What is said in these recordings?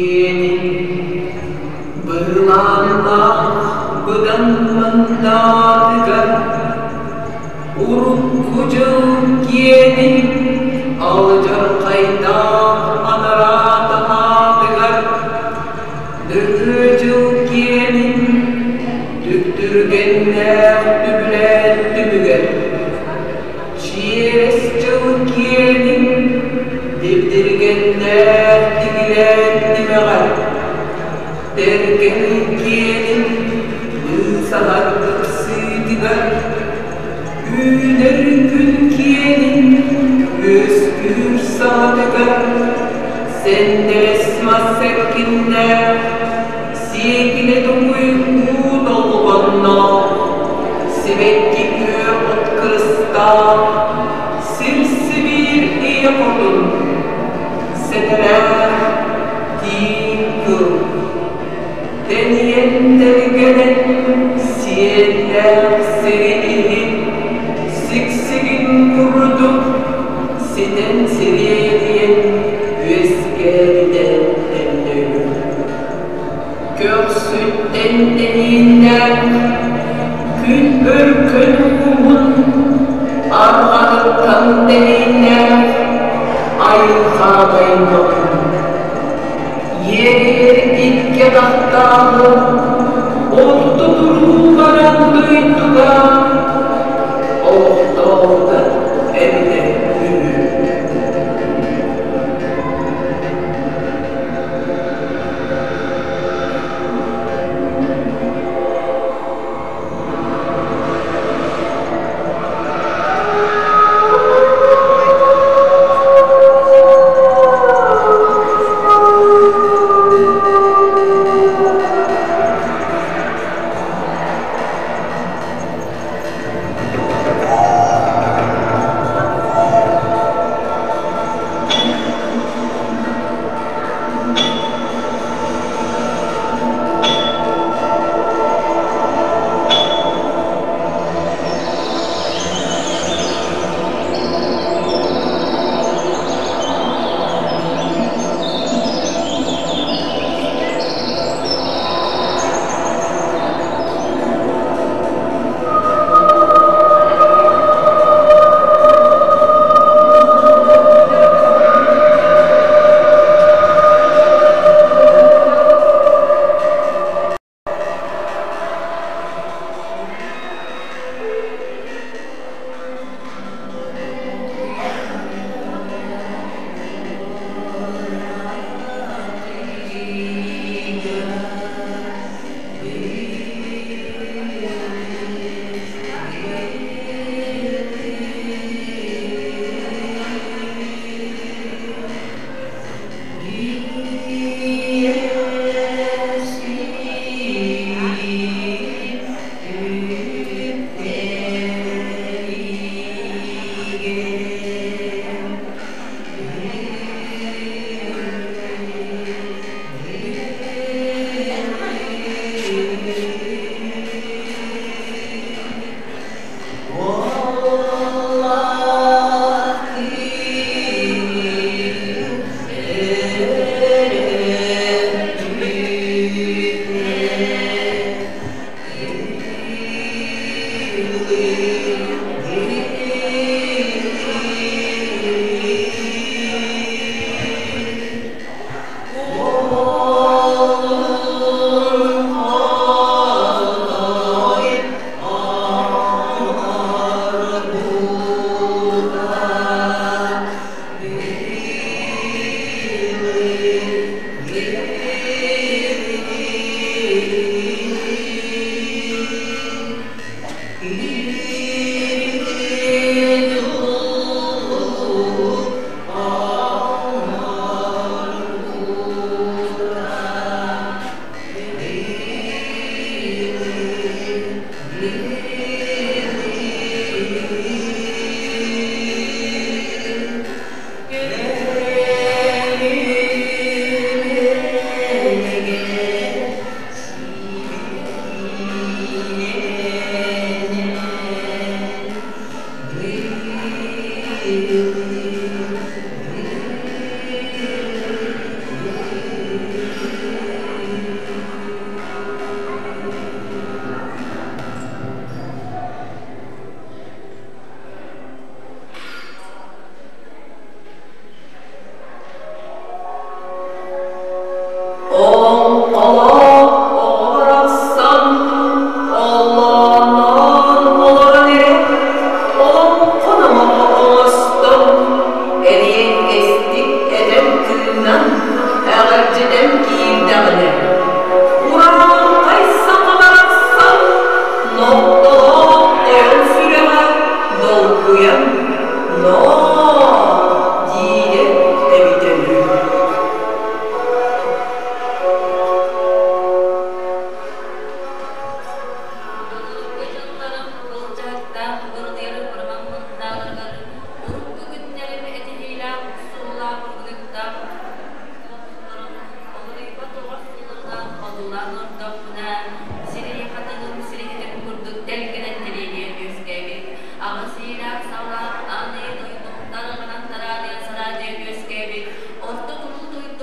киэнин быһылааннаах быдан мындаатыгар урукку дьыл киэнин алдьархайдаах анараа таһаатыгар нөҥүө дьыл киэнин түптүргэннээх түбүлээн түмүгэр Чиэс дьыл киэнин дэбдиргэннээх тигилээн тимэҕэр, тэргэн киэнин быысаһар ыпсыытыгар, үүнэр күн киэнин үөскүүр саҕатыгар, сэндэрэс мас эркиннээх Сиэкилэ тугуй уу долгонноох, сибэкки күөх от кырыстаах, сир-сибиир ийэ хотун, сэтэрээх тииҥ кыл. Тэнийэн тэлгэнэн сиэллээх сири иһин, сиксигин курдук ситэн сириэдийэн үөскээбитэ өндөйөр. Көхсүттэн тэнииннээх күн өркөн ууһун арҕаһыттан тэнииннээх айылҕаабай ноҕун иэгэйэр икки атахтааҕы орто туруу баран дойдуга олохтообута эбитэ үһү.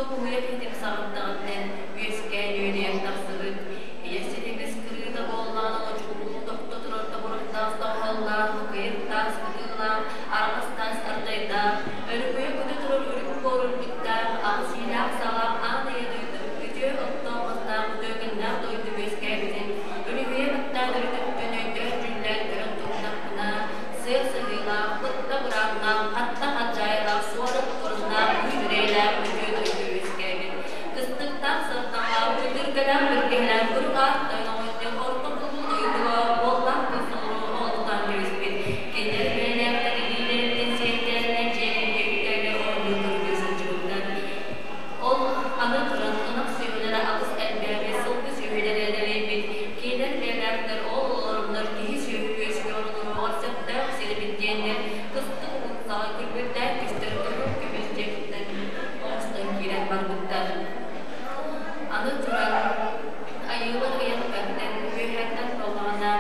Куһуйа киһитин саҕаттаҕыттан үөскээн үөдүйэн тахсыбыт. Ийэ силигис кырыыта буоллаҕына очукулуу тохто турар тобуруктаах тоһоҕолоох, кыйыр таас кытыылаах, араҕас таас ардайдаах, өрүкүйэ көтө турар үрүҥ буор үрдүктээх, аҕыс иилээх-саҕалаах аан ийэ дойду үтүө оттоох-мастаах үтүөкэннээх дойду үөскээбитин үлүһүйэ баттаан өрүтүттэн өйдөөн-дьүллээн көрөн турдахпына, сыа сыһыылаах, кытта бурааннаах, хатта хадьаайылаах, суорат куруннаах, үүнүрэйлээх үтүө дойду үөскээбит. Кыстыктаах сардаҥалаах, күтүргэлээх бэргэһэлээх курuk аат тойон оҕонньор орто булуу дойдуга уоллаах кыыс оҕолору оҕолутаан кэбиспит. Кинилэр бэйэлээхтэр илиилэриттэн сиэттэринэн дьиэлэргэ үктэлгэ оонньуу көрдүү сылдьыбыттар. Ол аны туран ынах сүөһүлэрэ алыс элбээбит, сылгы сүөһүлэрэ дэлэйбит. Кинилэр бэйэлээхтэр ол олороннор киһи сүөһү үөскэ олоруоҕар сөптөөх сир эбит диэннэр кыстык уһун саҕа күлбүттээх көстөр кыһыл көмүс дьиэтиттэн оҥостон киирэн барбыттар. Аны туран айыылар ыйан кэрдэн үөһэттэн буоллаҕына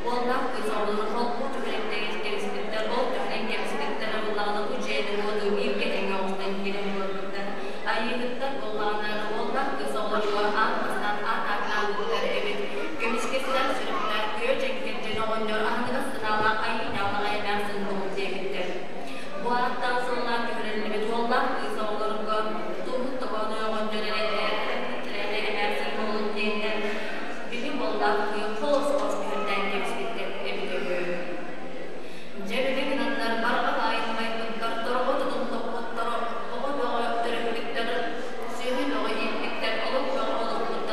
уоллаах кыыс оҕолору холбуу түһэрэн кэбиспиттэр, ол түһэрэн кэбиспиттэр буоллаҕына бу дьиэни-уоту бииргэ тэҥҥэ оҥостон киирэн олорбуттар. Айыыһыттар буоллаҕына уоллаах кыыс оҕолоругар аан бастаан аат ааттаабыттар эбит. Көмүскэстээх сүрэхтээх күө дьэҥкир дьон оҕонньор аһыныгас санаалаах айыы ньаалаҕай эмээхсин буолуо диэбиттэр. Бу ааттаах суоллаах түһэриллибит уоллаах кыыс оҕолорго тууһун тобооной оҕонньор эрэллээх эмээхсин буолун диэннэр били уоллаах кыыс холос-хос түһэртээн кэбиспиттэр эбитэ үһү. Дьэ били гынаннар барҕа баайын байбыттар, торҕо тутун топпуттар, оҕо бөҕө төрөппүттэр, сүөһү бөҕө ииппиттэр, олох бөҕө олорбуттар.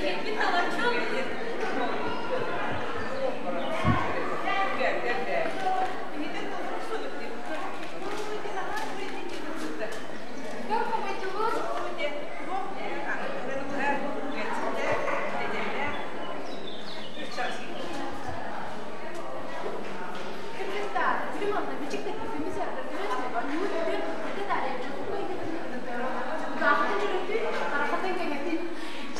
Киһиппит талаччы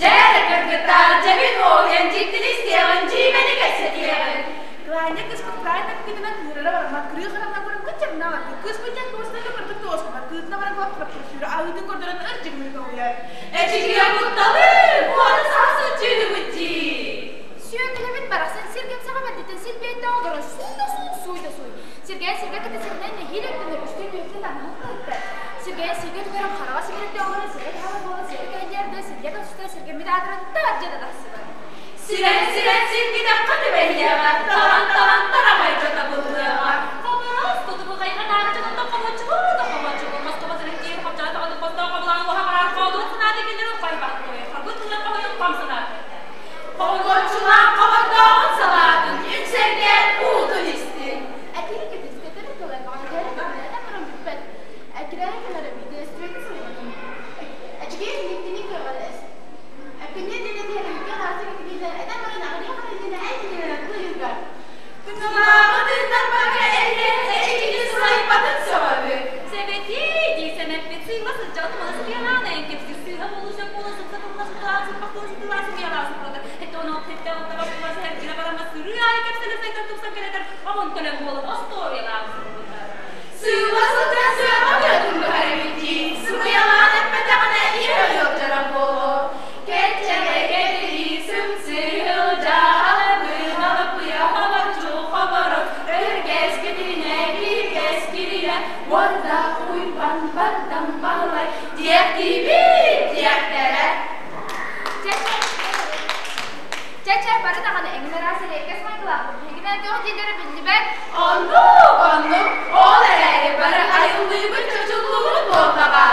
Дьэ, кыргыттар, дьэбин уолуйан дьиктини истиэҕин, дьиибэни кэпсэтиэҕин. Кланя кыспыт Кланя кытынан кыырара бараммат, кырыы харамна көрөн кыччамна барбыт. Кыспыт дьэн кыбыстарга барбыт тоҕоскумат, кыытына баран кылап хаппырсыыра, аһыытын көрдөрөн ыр дьигини тоһуйар. Эчигигэ кутталы, уону саха сылдьыыныбыт дии. Сүөкүлэбит барахсан сиргэн саҕа бэрдиттэн силбиэттээх олорон сууй да сууй, сууй да сууй. Сиргээн сиргэ кэтэ сиринэн нэһиилэ өттүнэр үстүү түөртүн анаһын кыһытта. Сиргээн сиргэ түгэрэн хараҕа симириктээх олорон сиргэ таһаар буолан сиргэ кэйдиэрдэ сиргэ тосуста сиргэммит аатыран таһырдьа да тахсыбат. Сирэн-сирэн сиргидэххэ түбэһиэҕэ, талан-талан тарамайга табыллыаҕа. Хобороос тутубу хайҕа таара дьонуттан хомуоччугу да хомуоччугу Москуба сирин хопчоҕо тоҕотун хостоох хобулаан уоһа хараан хоодуот санаата кинилэр хайбах туойа харбыт тыллар хоһуйун хам санаата. Хомуоччулаах хобордооҕун салаатын үҥсэргээн уутун истин. Этиги кэпсэтэр тылы баҕатыгар кэмнээтэ баран бүппэт. Экирээн кэлэрэ биитэ сылбатын. Эчигэй иһиттини кыаҕалес. Эккинне диэн тиһэрэмикке хаасы кэтигилэр этэн баран аҕырыа харытына этинэ кыйыгар. Тыҥалааҕы тыыннарбакка эрийэн эчигини сылайбатын сөҕөбүт. Сэбэтии дии сэмэппит сыыла сылдьан тумана сытыялаан айан кэпсир сыыһа буолуу сөп буола сытса тылла сытылаан сыппахтыы сытылаан сымыйалаан сыппата. Этэ ону тэттэ оттоба була сэһэргинэ барамма сырыы аайы кэпсэлэ сайдар тупсан кэлэтэр омон төлөн буолан остуоруйалаан сырбыта. Сыыла сылдьан сыаҕа быатын быһар эбит дии, сымыйалаан эппэтэҕинэ иһэ ыалдьара буолуо. Кэччэгэ кэлии сымсыылдьаалабы халапыйа хабаччу хоборо өргөс кэтиринэ бииргэс кирилэ уордаах уйбан бардам баһылай диэхтиибит диэхтэрэ. Чэ-чэ, бары даҕаны эҥин араас эриэккэс майгылаахпыт. Биһигинэ туох дииллэрэ биллибэт. Оннук, оннук, ол эрээри бары айыллыыбыт чочуллубут буоллаҕа.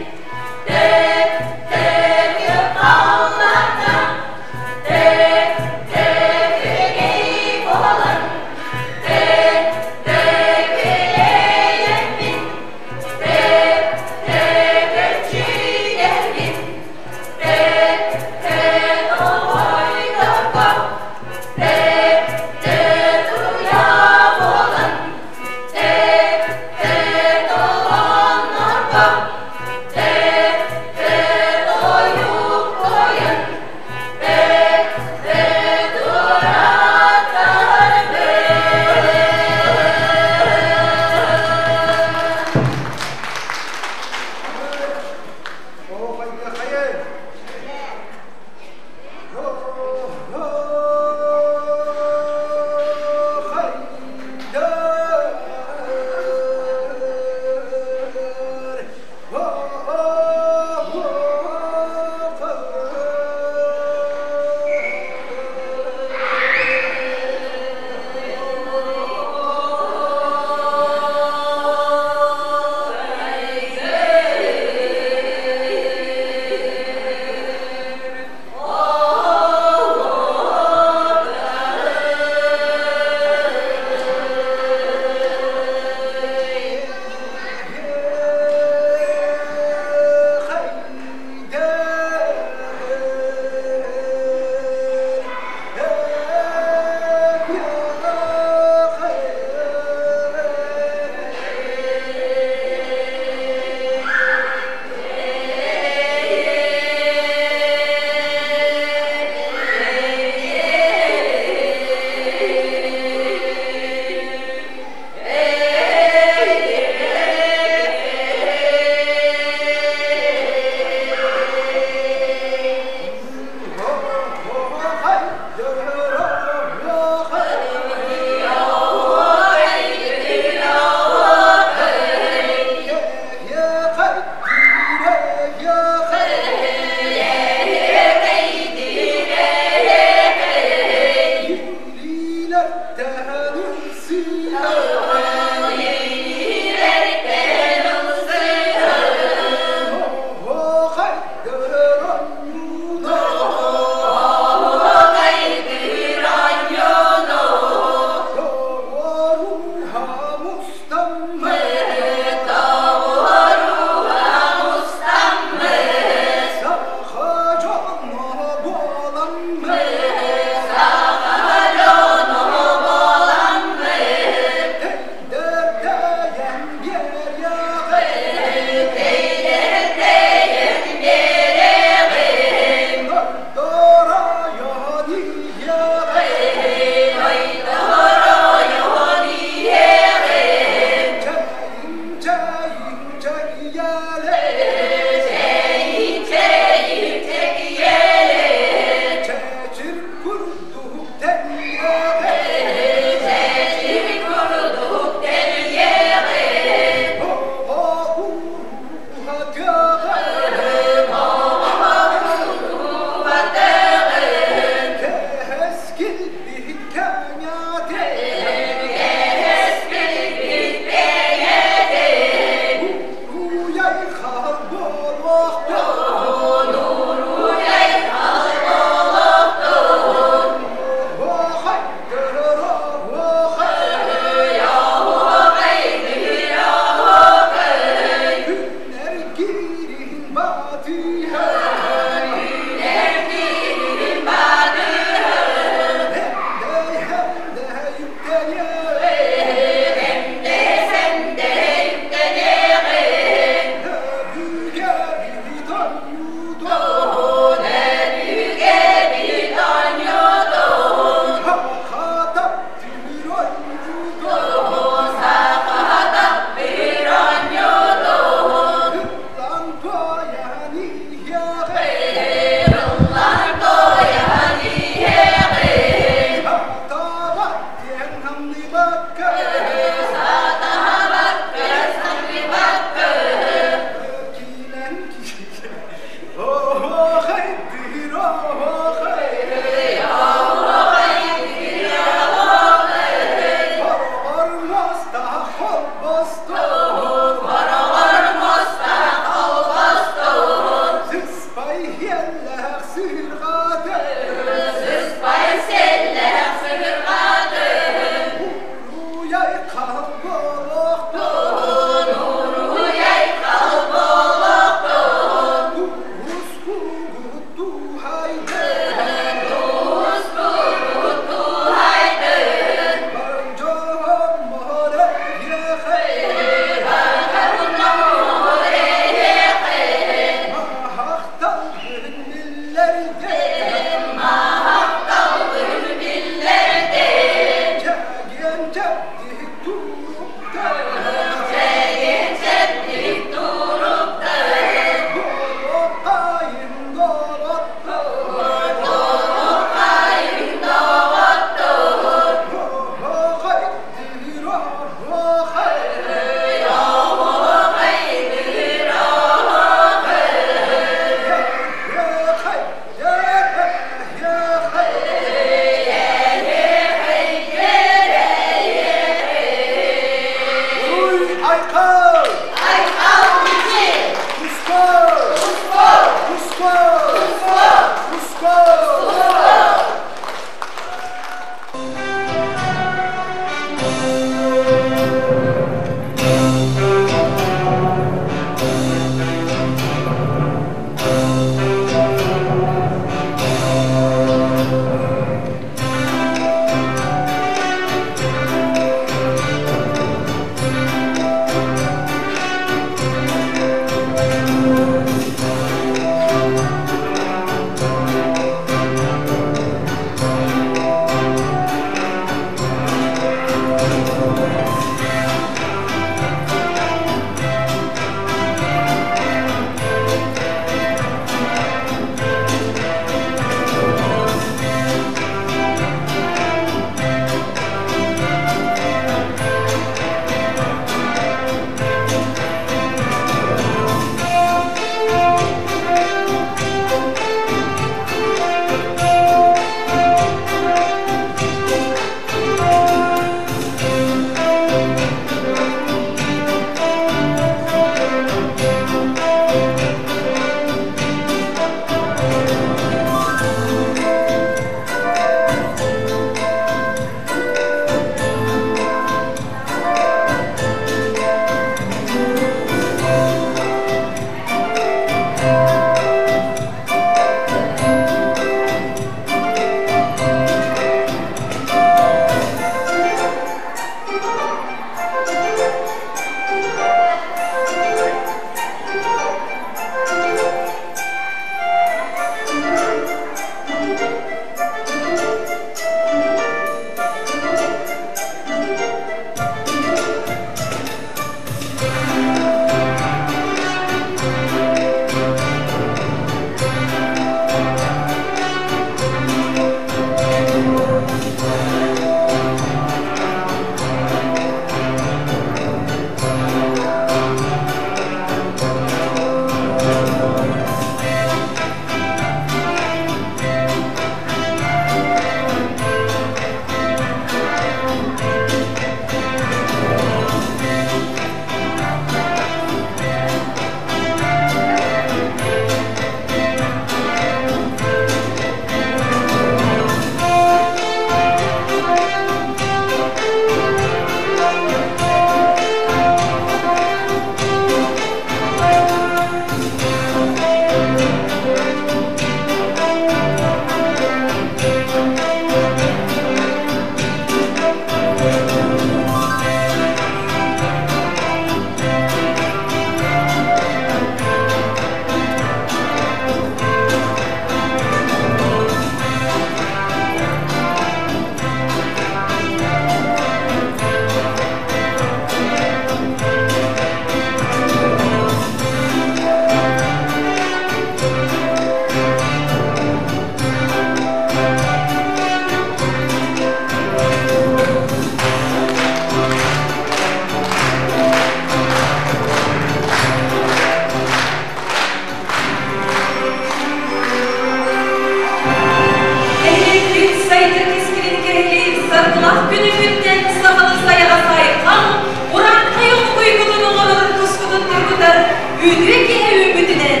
Үтүө киһи үүммүтүнэн,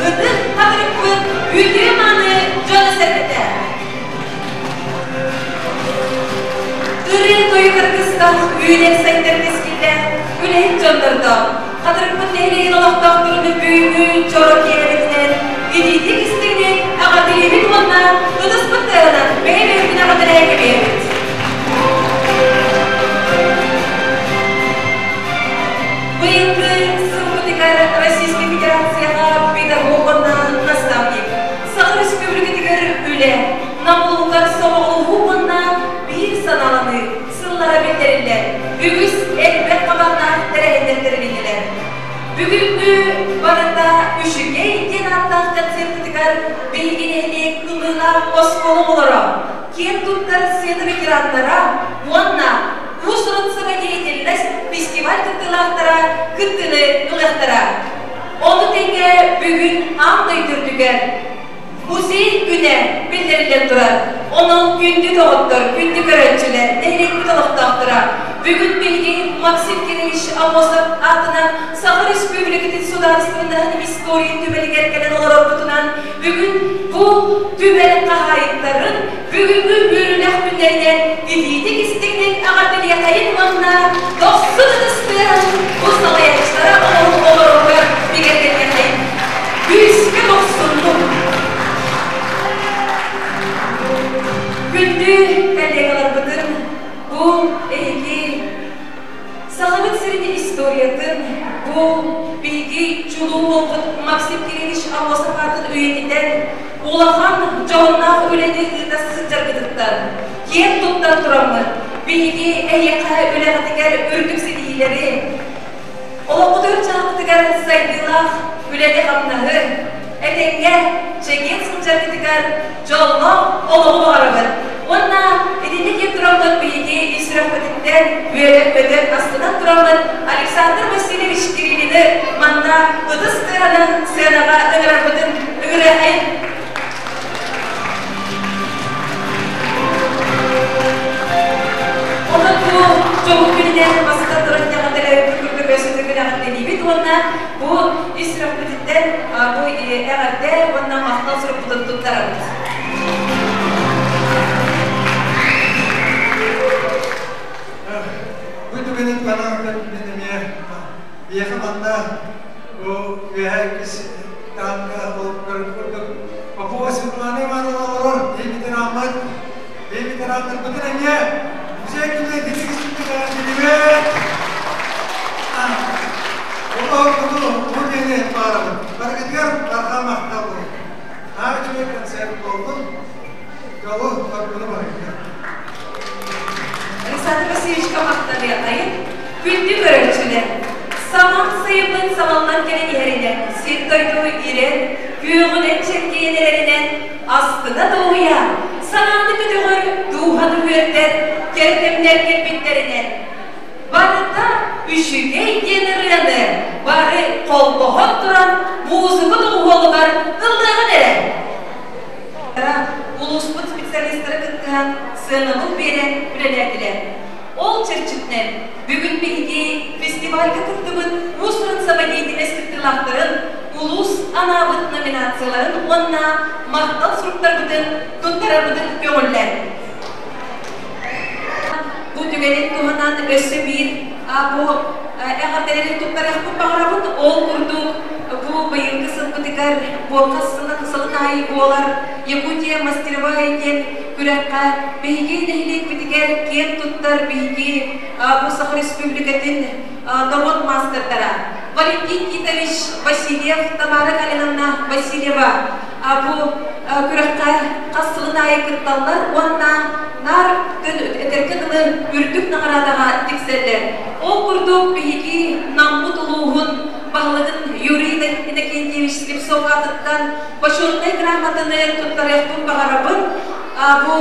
ытык хатырыкпыт үтүө мааны дьоно-сэргэтэ! Үүнэр-сайдар кэскиллээх үлэһит дьоннордоох Хатырыкпыт нэһилиэгин олохтоохторун бүгүҥҥү дьоро киэһэбитинэн итиитик истиҥник эҕэрдэлиибит уонна ытыспыт тыаһынан бэйэ-бэйэбитин эҕэрдэлээн кэбиһэбит. Быйылгы сылбытыгар Российскай Федерацияҕа педагог уонна наставник, Саха Республикатыгар үлэ, Нам улууһугар сомоҕолоһуу уонна биир санааланыы сыллара биллэриллэр, үгүс элбэх хабааннаах тэрээһиннэр тэрилиннилэр. Бүгүҥҥү барыта үчүгэй диэн ааттаах концертытыгар биһиги нэһилиэк кылыылаах оскуола оҕолоро, киэн туттар сцена ветераннара уонна уус-уран самодеятельность фестиваль кыттыылаахтара кыттыыны ылыахтара. Ону тэҥэ бүгүн аан дойду үрдүгэр Музей күнэ биллэриллэн турар. Онон күндү доҕоттор, күндү көрөөччүлэр, нэһилиэкпит олохтоохторо, бүгүн биһиги Максим Кириллович Аммосов аатынан Саха Республикатын судаарыстыбаннаһын историятын түмэлигэр кэлэн олорорбутунан, бүгүн бу түмэл хаһаайыттарын бүгүҥҥү үөрүүлээх күннэринэн итиитик истиҥник эҕэрдэлиэхэйин уонна дохсун ытыс тыаһын бу салайааччылара олороргор бигэргэтиэхэйин. Күүскэ дохсуннук! Күндү коллегаларбытын бу эһиги Сахабыт сирин историятын бу биһиги чулуу уолбут Максим Кириллович Аммосов аатын үйэтитэн улахан дьоһуннаах үлэни ыыта сылдьаргытыттан киэн туттан тураммыт биһиги эһиэхэ үлэҕитигэр үрдүк ситиһиилэри, олоххутугар-дьаһаххытыгар сайдыылаах үлэни-хамнаһы, этэҥҥэ чэгиэн сылдьаргытыгар дьоллоох олоҕу баҕарабыт. Уонна итинник диэн тураммыт биһиги ис сүрэхпититтэн үөрэн-көтөн, астынан тураммыт Александр Васильевич Кириллины манна ытыс тыаһынан сыанаҕа ыҥырарбытын ыҥырыахайын. Онон бу дьоһун күнүнэн бастатан туран итэҕэллэрэ курдук өссө күнэҕэрдэлиибит уонна бу ис сүрэхпититтэн бу эҕэрдэ уонна махтал сурукпутун туттарабыт. Бу түгэнин санаан мин эмиэ биһиэхэ манна бу үөһэ иккис таанка олохторун курдук Попова Светлана Ивановна олорор биһи ветераммыт биһи ветераннарбытын эмиэ музей күнэ итинник истиҥник эҕэрдэлиибит. Олоһорбуту бу диэни баарабыт. Барыгытыгар барҕа махтал буолун. Наһаа үчүгэй концерт буоллун. Дьолу, соргуну барыгытыгар. Александр Васильевичка махтаныахайын, күндү көрөөччүлэр! Самаан сайыммыт самаллан кэлэн иһэринэн, сир-дойду ирэн, күөҕүнэн чэлгийэн эрэринэн астына дуоһуйа, санааны көтөҕөр, дууһаны үөрдэр кэрэ кэмнэр кэлбиттэринэн, барыта үчүгэй диэн ырыаны бары холбоһон туран музыка доҕуһуолугар ыллыаҕын эрэ. Улууспут специалистара кыттыһан сыанабыл биэрэн үлэлээтилэр. Ол чэрчитинэн бүгүн биһиги фестивальга кыттыбыт уус-уран самодеятельность кыттыылаахтарын улуус анаабыт номинацияларын уонна махтал суруктарбытын туттарарбытын көҥүллээн. Бу түгэнин туһанан өссө биир бу эҕэрдэлэрин туттарыахпын баҕарабын. Ол курдук бу быйылгы сылбытыгар буолха сылын аайы буолар Якутия мастеровая диэн күрэххэ биһиги нэһилиэкпитигэр киэн туттар биһиги бу Саха Республикатын норуот маастардара Валентин Титович Васильев, Тамара Калиновна Васильева бу күрэххэ хас сылын аайы кытталлар уонна наар этэргэ дылы үрдүк наҕараадаҕа тиксэллэр. Ол курдук биһиги Наммыт улууһун баһылыгын Юрий Иннокентьевич Слепцов аатыттан почетнай грамотаны туттарыахпын баҕарабын. Бу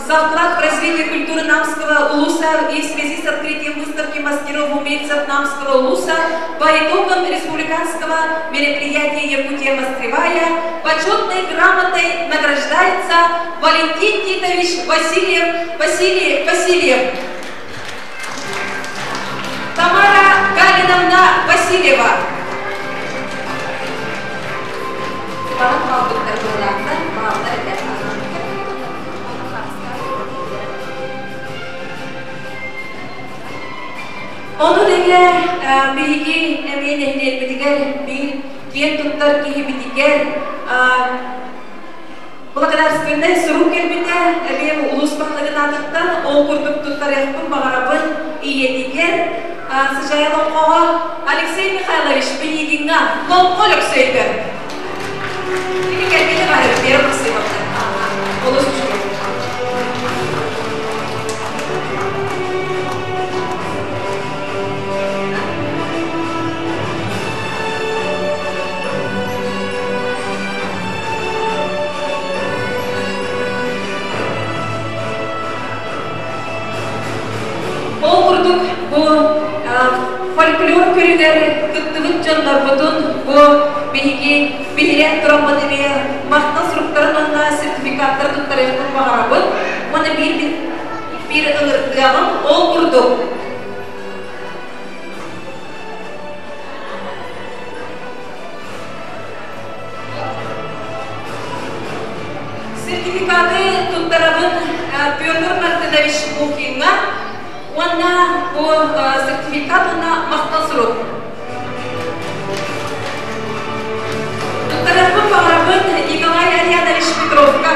за вклад в развитие культуры Намского улуса и в связи с открытием выставки мастеров умельцев Намского улуса по итогам республиканского мероприятия «Якутия Мастеровая» почетной грамотой награждается Валентин Титович Васильев Василий Васильев. Тамара Галиновна Васильева. Баран хаалбыттар быһылаахтар, бааллар этэ. биһиги эмиэ нэһилиэкпитигэр биир киэн туттар киһибитигэр благодарственнай сурук кэлбитэ эмиэ улуус баһылыгын аатыттан ол курдук туттарыахпын баҕарабын ийэтигэр Сыдьаайа олоҥхоҕо Алексей Михайлович Пинигиҥҥа Лоҥхо Өлөксөйгө Кини кэргэнэ баар Вера Максимовна. Олус үчүгэй. Ол курдук бу фольклор көрүгэр кыттыбыт дьоннорбутун бу биһиги биһирээн тураммыт эмиэ махтал суруктарын уонна сертификаттары туттарыахпын баҕарабын уонна биир биир ыҥыртыаҕым ол курдук Сертификаты туттарабын Петр Мартынович Лукиҥҥа уонна бу сертификат уонна махтал сурук. Туттарарбын баҕарабын Николай Арианович Петровка.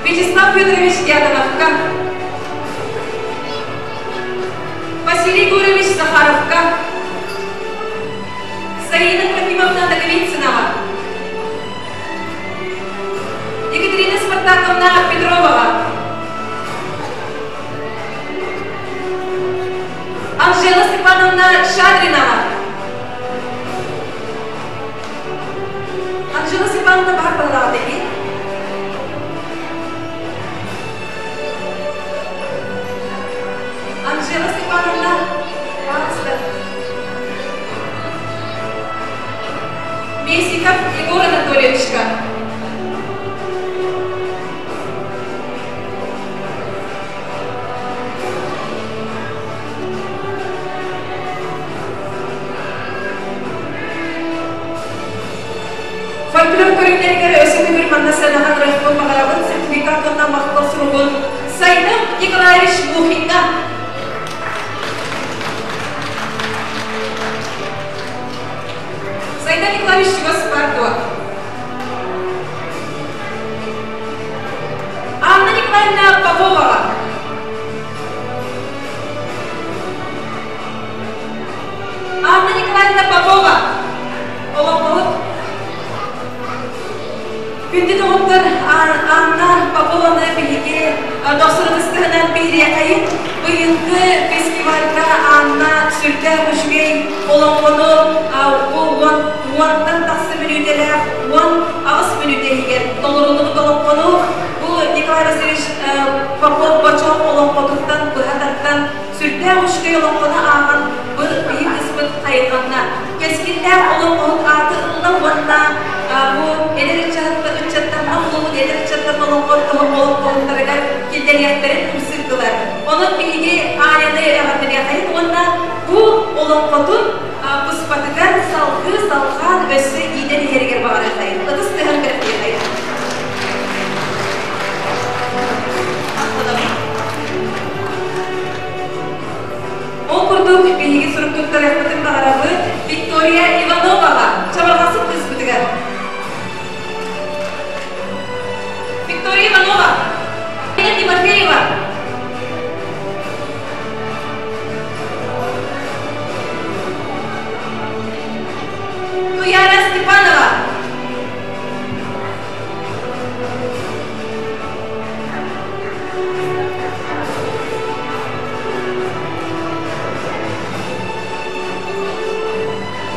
Вячеслав Федорович Дьяконовка. Василий Егорович Захаровка, Саина Трофимовна Ноговицынова, Екатерина Спартаковна Петровова, Анжела Степановна Шадринова, Анжела Степановна бар баллаҕа Анжела Степановна, пожалуйста. Бесиков Егор Анатольевичка. Фольклор көрүҥнэригэр өссө төгүл манна сыанаҕа ырыахпын баҕарабын сертификат уонна махтал суругун Сайдам Николаевич Мухиҥҥа. Сайдам Николаевич чугас бар дуо? Анна Николаевна Поповаҕа. Анна Николаевна Попова. Олоҥхоһут Күндү доҕоттор, Анна Попованы биһиги дохсун биһириэхэйин быйылгы фестивальга Анна сүрдээх үчүгэй олоҥхону бу уонтан тахса мүнүүтэлээх 18 мүнүүтэ иһигэр толоруллубут олоҥхону бу Николай Васильевич Попов Бочоох олоҥхотуттан быһа тардан сүрдээх үчүгэй олоҥхону ааҕан бу биһи кыыспыт хайҕанна. Кэскиллээх олоҥхоһут ааты ылла уонна бу эдэр ыччаттарга улуһун эдэр ыччаттарын олоҥхоһуттарыгар киллэриэхтэрин ымсыырдылар. Онон биһиги Аайаны эҕэрдэлиэхэйин уонна бу олоҥхотун буспатыгар салгыы салҕаан өссө иитэн иһэригэр баҕарыахайын. Ытыс тыаһын бэлэхтиэхэйин. Ол курдук, биһиги сурук туттарыахпытын баҕарабыт Виктория Ивановаҕа, чабырҕасыт кыыспытыгар. Виктория Иванова, Елена Тимофеева. Туяра Степанова.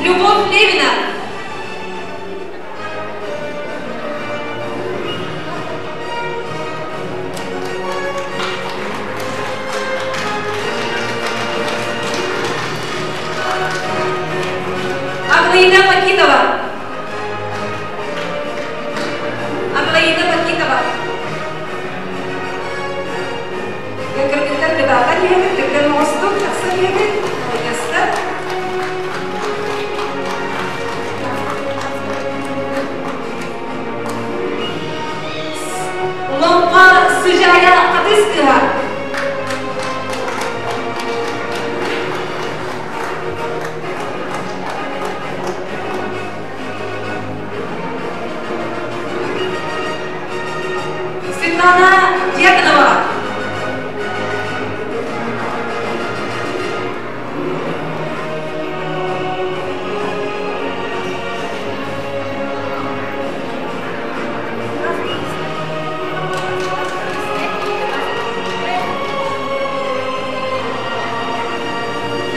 Любовь Левина. Аглаида Макитова. Аглаида Макитова. Кыргыттар кытаатан иһэбит, түргэн оҥостук тахсан иһэбит. Молодецтар. Олоҥхо сыдьаайа хатыс кыһа. Светлана Дьяконова.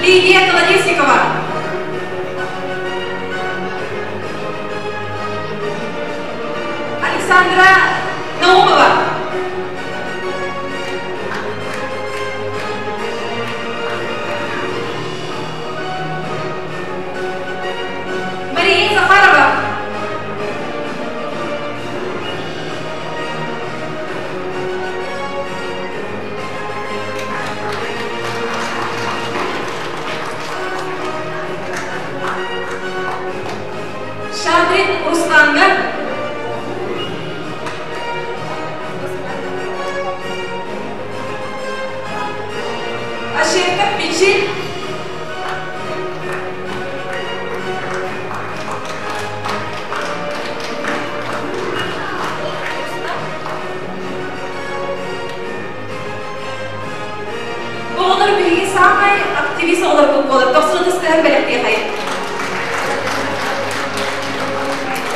Лидия Колодезникова. Александра Наумова. Мария Захарова. Шадрин Русланга. Ашерков Мичил. Оҕолор биһиги саамай активист оҕолорбут буолар. Тохсун ытыстыһан бэлэхтиэхэй.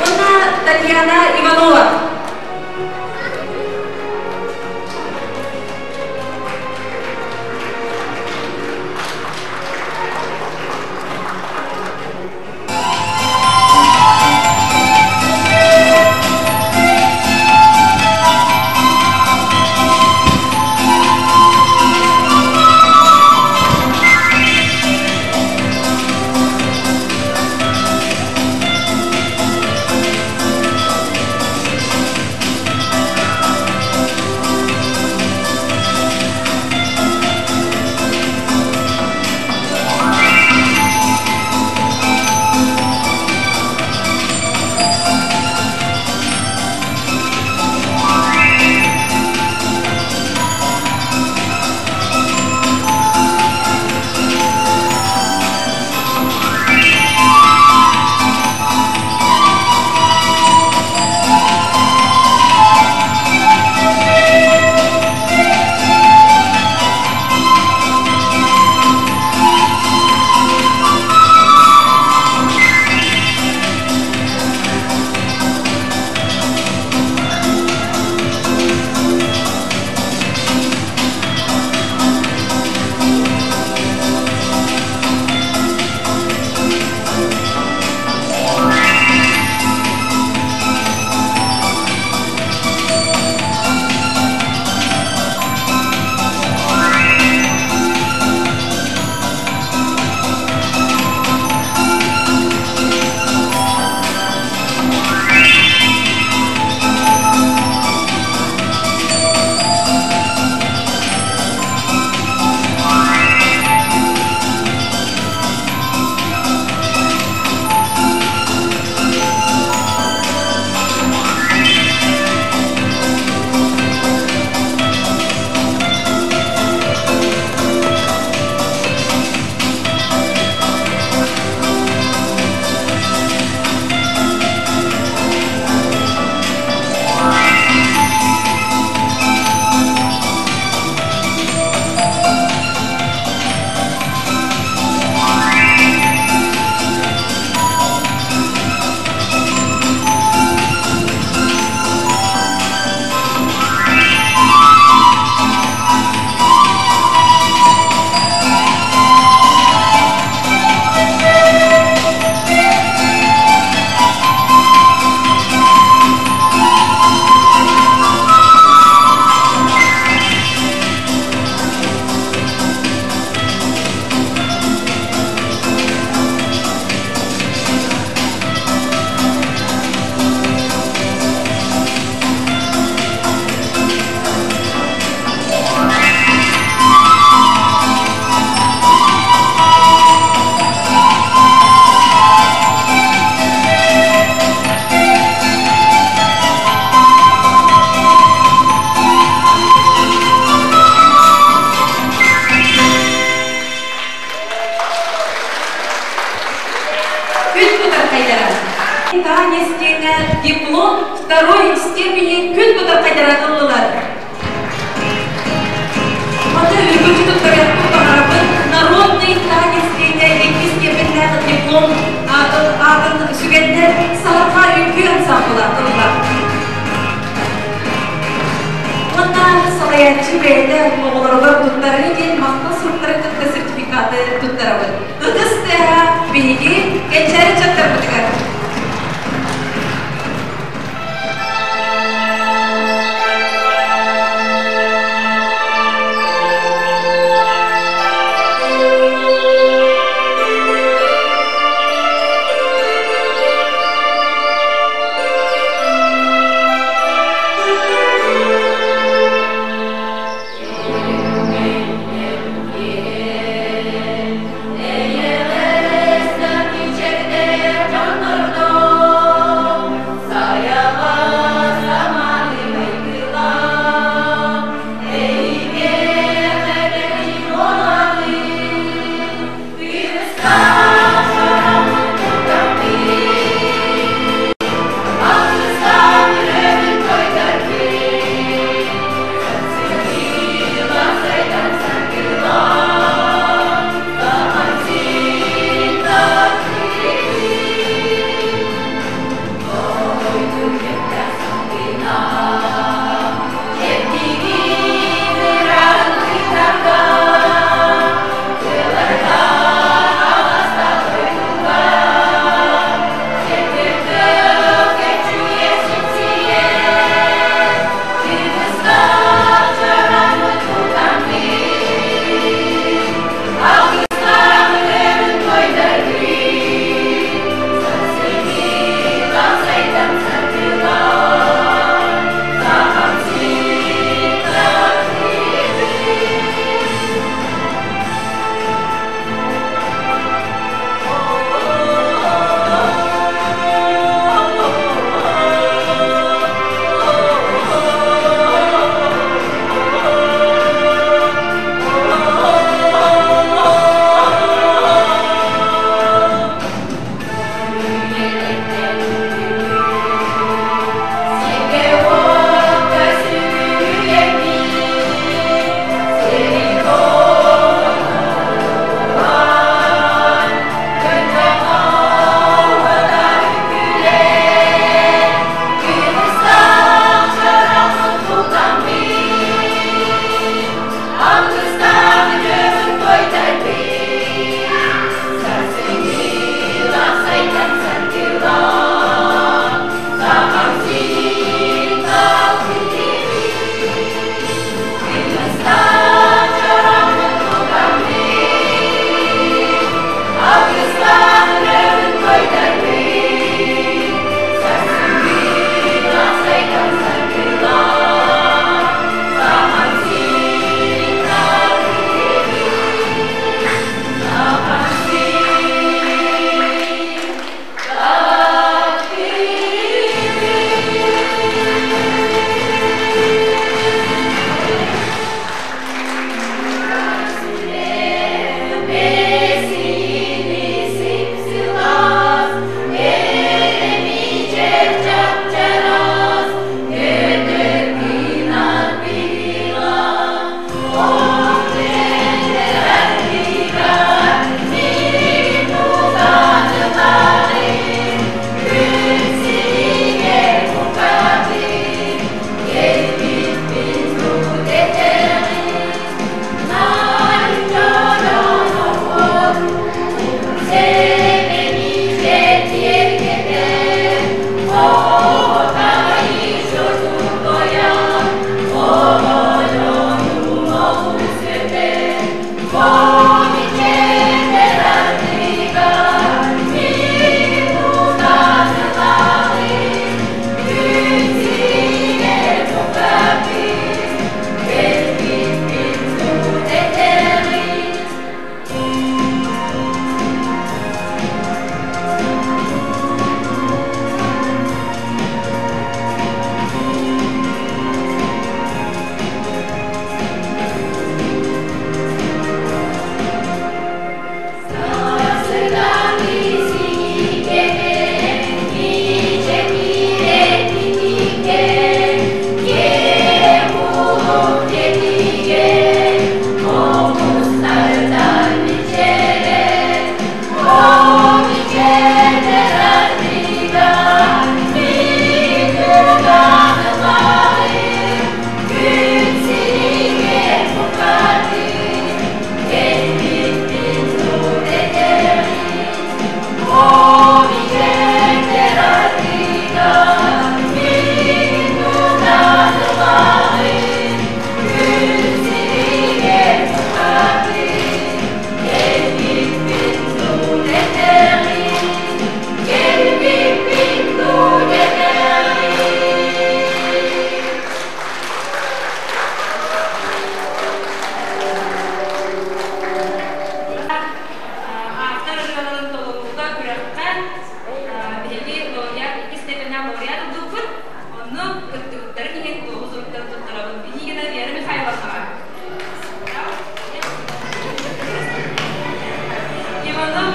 Уонна Татьяна Танец диэҥҥэ диплом второй степени күн бытархайдара ыллылар. Маны үргүчү туттарыахпын баҕарабын. Народный танец диэҥҥэ иккис степеннээх диплом аатын сүгэннэр Саха үҥкүү ансамбла ылла. Уонна салайааччы бэйэтэ оҕолоругар туттарыы диэн махтал суруктары кытта сертификаты туттарабыт. Ытыс тыаһа биһиги кэнчээри дьахтарбытыгар.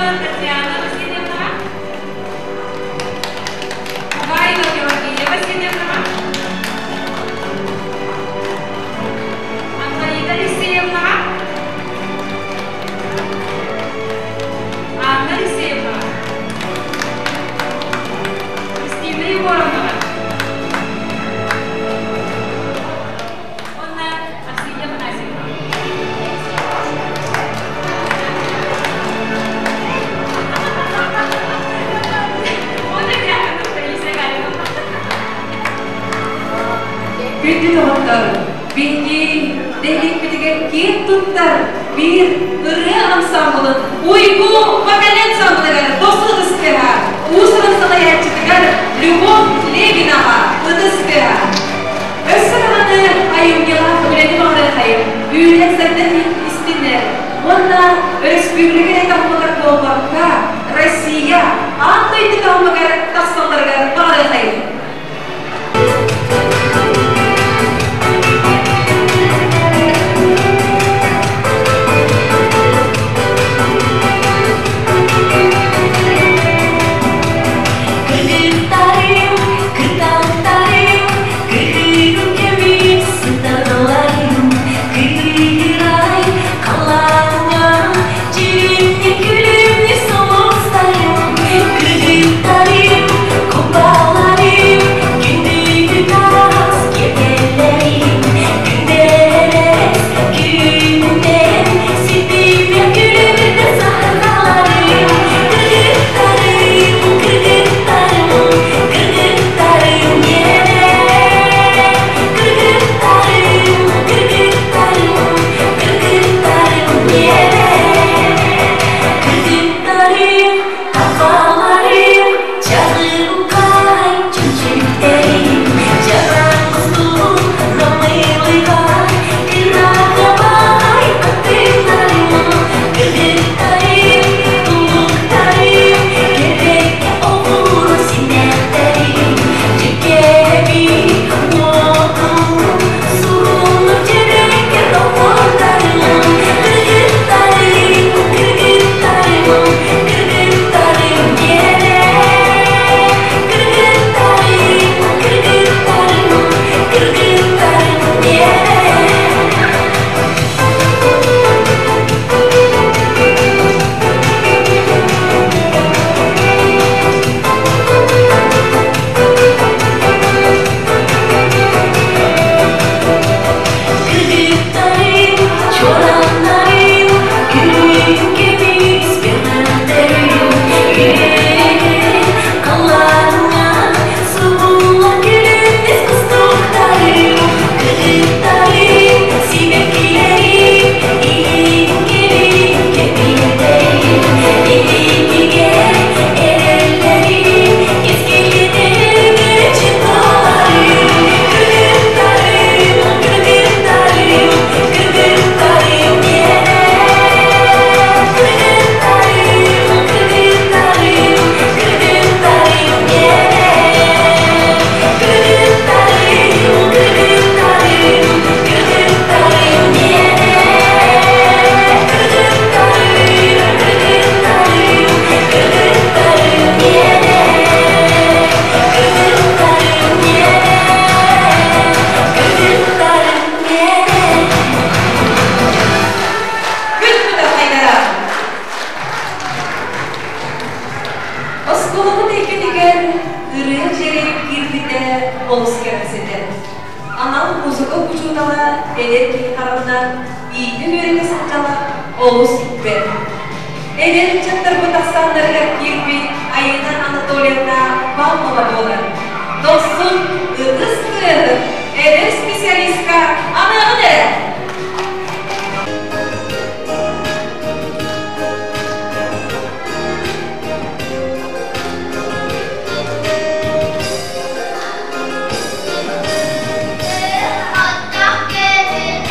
Попова Татьяна Васильевнаҕа, Бугаева Пелагея Васильевнаҕа, Антонида Алексеевнаҕа, Анна Алексеевнаҕа, Кристина Егоровнаҕа уонна Аксинья Афанасьевна. Уонна Таисия Галиновна. Күндү доҕоттор, биһиги дэһиэкпитигэр киэн туттар биир ырыа ансамблын Уйгу вокаль ансамблыгар досу ытыстыаҕа, уус-уран салайааччытыгар Любовь Левинаҕа ытыстыаҕа. Өссө даҕаны айымньылаах үлэни баҕарыахайым, үүнэн-сайдан истиннэр уонна өрөспүүбүлүкэ таһымыгар буолбакка, Россия аан дойду таһымыгар тахсалларыгар баҕарыахайым. Кыргыттарым, кырталыктарым, кыһын көмүс сытараларым, кыырай халлааҥҥа дьиримни күлүмнү солустарым, кыргыттарым, кубаларым, күндү таас киэргэллэрим, күндэлэс күнүнэн ситимэ күлүмүрдэ саһарҕаларым, кыргыттарым, кыргыттарым, кыргыттарым иэнэ, кыргыттарым, кыргыттарым, кыргыттарым иэнэ, кыргыттарым, табаларым, чаҕылхай чүчүктэрим, чараҥ намылыгар кырагабай атыыларым, кыргыттарым, тулуктарым, кэрэкэ оҕуруо симэхтэрим, дьүкэби уотун суруллар дьэрэкэ доҕордарым, кыргыттарым, кыргыттарым, кыргыттарым диэрэ, кыргыттарым, кыргыттарым, кыргыттарым диэрэ. Кыргыттарым, чуорааннарым, күн көмүс көмөлдөрүм, халлааҥҥа субуллар күлүмнэс кустуктарым, кыргыттарым, сибэккилэрим, илин-кэлин кэпиэллэрим, илиитигэр эрэллэрим, кэскилинэн чыппаларым, кыргыттарым, кыргыттарым, кыргыттарым диэнэ, кыргыттарым, кыргыттарым, кыргыттарым диэнэ, кыргыттарым, кыргыттарым, кыргыттарым диэнэ, кыргыттарым, кыргыттарым, кыргыттарым диэнэ, кыргыттарым диэнэ, кыргыттарым диэнэ. Күн кытархайдара! Оскуолабыт эйгэтигэр ырыа дьиэрэй киирбитэ олус кэрэхсэтэр. Анал музыка учуутала эдэр киһи хараҕынан иитэ-үөрэтэ сылдьала олус бэрт. Эдэр ыччаттарбыт ахсааннарыгар киирбит Айыына Анатольевна Павлова буолар. Дохсун ытыс тыаһын эдэр специалистка аныаҕын эрэ! Оттох көбүлээх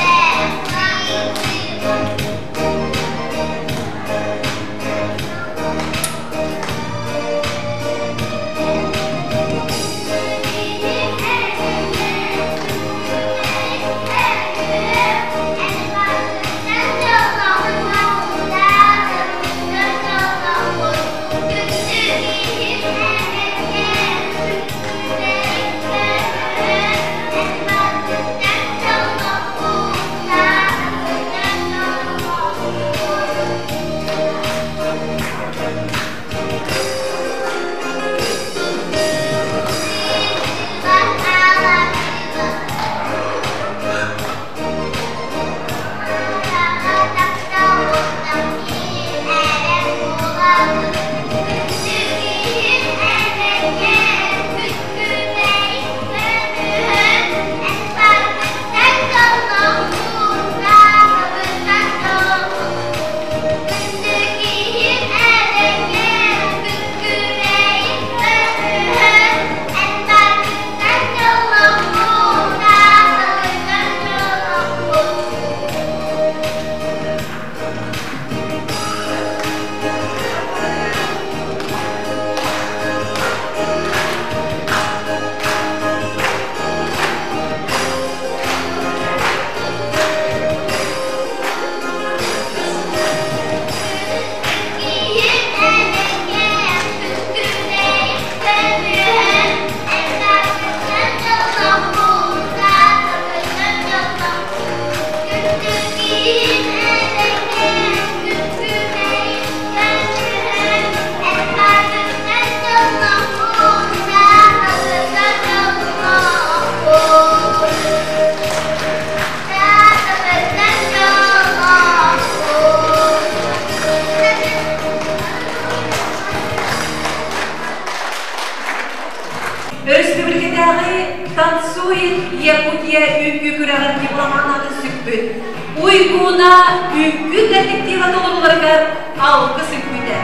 Өрөспүүбүлүкэтээҕи Танцует Якутия үҥкүү күрэҕин дипломанатын сүкпүт Уйгуна үҥкүү коллектива толорууларыгар алгыс үҥкүүтэ.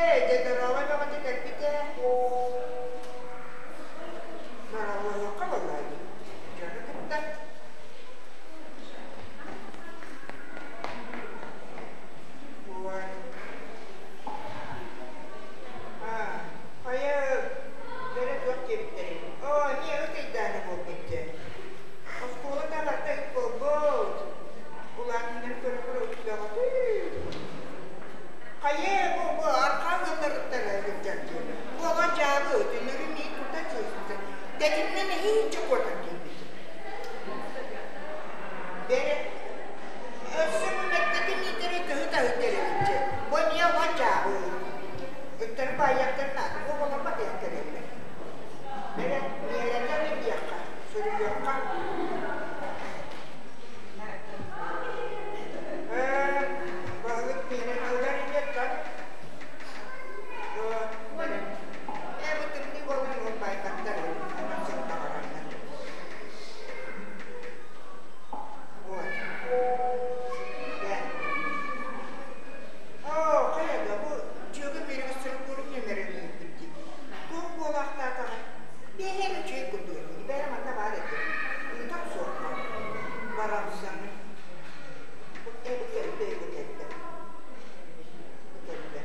Ээ, дьэ доруобай бөҕөтө кэлбит ээ. Дорооболоһуохха буоллаҕа дии. Дьону кытта. Вот. Аа, хайа бөрө туох диэбиттэрий? Оо, эмиэ ыт ыйдаана буолбут дьэ. Оскуола да барыта ыт буолбут. Улаатыннары көрө-көрө ыт бөҕөтүй. Хайа, бу арҕаа ыалларыттан сылдьар дии. Бу оҕо дьаабы өтүнүрү миин тутан сылдьыбыта. Тэтимнэн эһииччэ куотан киирбитим. Бэрэ, өссө бу мэктэтин иитэрэ тыһы таһыйда эрэбиччэ. Бу эмиэ оҕо дьаабы. Ыттары баайыахтарын наада, бу оҕолор батыһан кэлэллэр. Бэрэ, миэрэтэ диэххэ, суруйуохха. Баһылык миэнэ ылар иһиэттэн ээ бу тымныы буолан уолбайбаттар сыттаҕараллар. Вот. Да. Оо, хайа да бу дьүөгэм регистратура нүөмэрин ыыппыт дии. Туох буолаахтаатаҕай? Биэһэ үчүгэй курдук этэ. Бээрэ манна баар этэ. Ыытан суохха. Барахсан. Бу кэллэ, бу кэллэ. Бу кэллэ.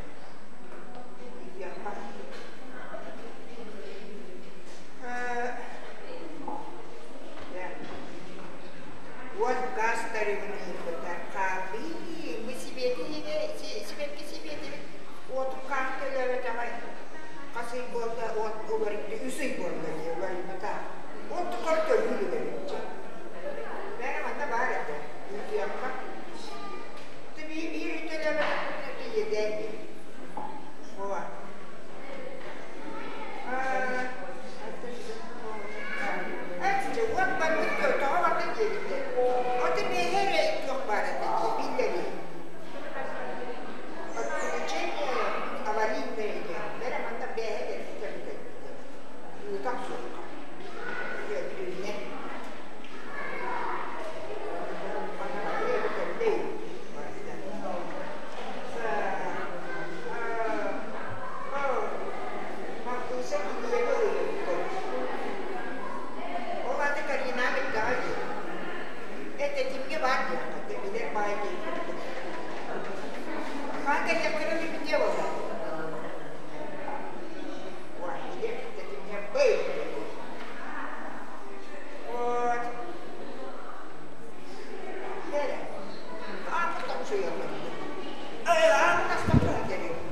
Ыйыахха. Вот газ тарифын ыйыппыттар. Хаапыы, мы сибиэти сибэкки сибиэтибит уотун хаан төлөөбөтөҕөй. Хас ый буолла, уот уларыйда, үс ый буолла дии уларыйбыта. Уот тухары төлүүр үгэбитчэ. Бээрэ манна баар этэ, ыытыахха. Биир биир ый төлөөбөтөхпүтүнэ тиийэдээн дии. Ова. Уот барбыт тоҕо барда диэбиттэр. Ото миэхэ эрэ туох баар этэ дии, биллэрии. Подключение аварийное диэн. Бэрэ манна бээһэ кэлбитэ кэлбитэ. Ыытах суохха. Үөрдүүннэ. Мартыса киниэхэ ыйыппыт. Ол аата Карина кытта дии. Этэтимҥэ баар диэххэ, билэр баай диэбиппит. Хаан кэллэхтэрэ билбитиэ буолла. Уа, билэр тэтимҥэ бый. Вот. Бэрэ. Ааммыт тоҥсуйаллар. Ааммыт астан туран кэлиэхпин.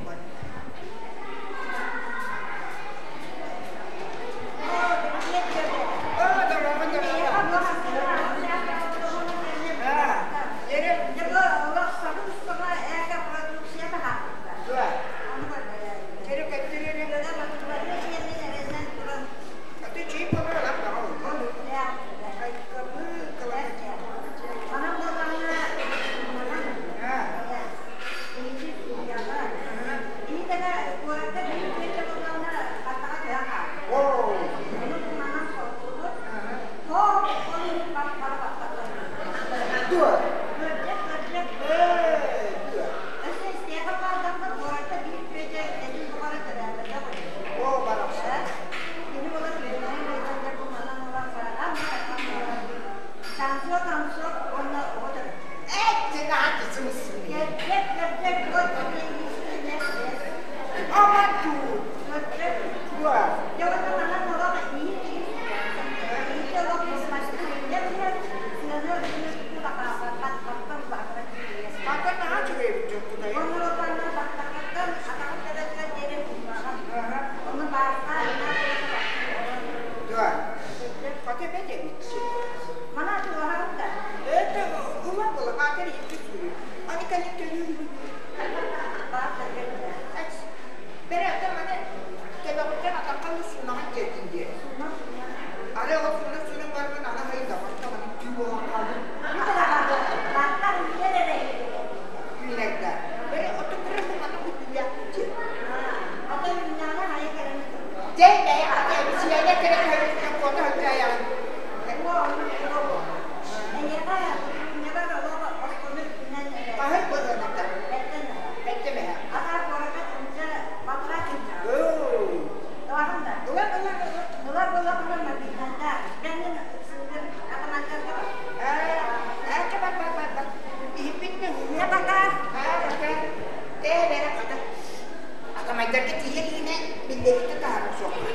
Мандарга тиийэ илигинэ биллэриитэ таһаарар суохха.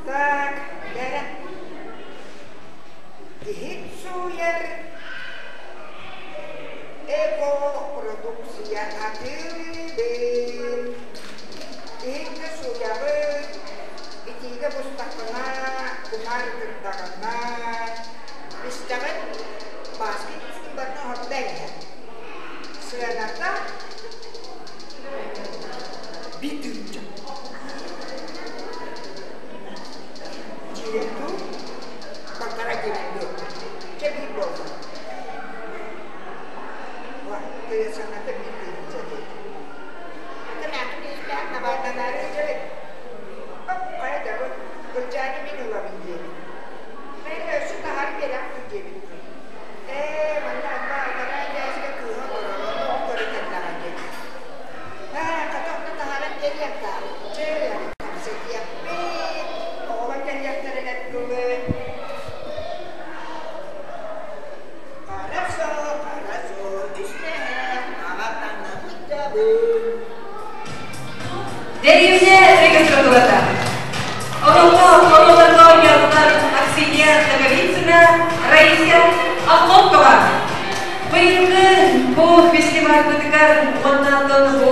Так, дээрэ. Иһит сууйар эко-продукция атыылыыр. Иһиккэ сууйабыт, итиигэ бустаххына, кумаар ытырдаҕына, истэҕин, бааскы күүскүн барытын оһордо иһэр. Сыаната бүтүүтэ. Дьиэту полтора диэбит Чэ биир буолла. Сыаната биир тыһыынча диэт. Ата мээххин иистээх табаарданаары сылдьабыт. Оп, хайа да бу Ылдьааны мин ылабын диэбит. Мээрэ өссө таһааран биэрэхпин диэбит. Ээ, манна арба аллараа этээскэ кыыһа олорор, ону ол көрө кэллэҕэ диэн. Ээ, хата онно таһааран биэриэх Чэ, кэпсэтиэхпит, оҕолор кэлиэхтэригэр дылы. Хорошо, хорошо, үстэһэ, аҕатанаммыттабын. Дэриэбинэ регистратурата. Олоҥхо оруолларга оонньоотулар Аксинья Ноговицына, Раиса Охлопкова. Быйылгы бу фестивальбытыгар уоннааттан бу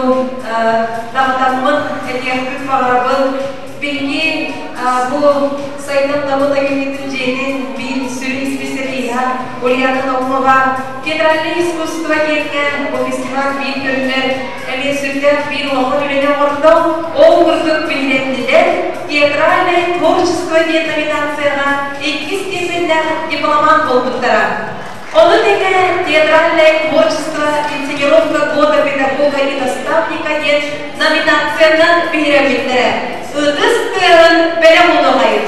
даҕатаммын этиэхпин баҕарабын. Биһиги бу сайдам норуот айымньытын дьиэтин биир сүрүн исписэлииһэ Ульяна Наумова театральное искусство диэҥҥэ бу фестиваль биир көрүҥэр эмиэ сүрдээх биир улахан үлэни оҥордо. Ол курдук биһирэннилэр театральное творчество диэн номинацияҕа иккис степеннээх дипломант буолбуттара. Ону тэҥэ театральное творчество инсценировка года педагога и наставника диэн номинациянан биһирэммиттэрэ. Ытыс тыаһын бэлэм уонуохайын.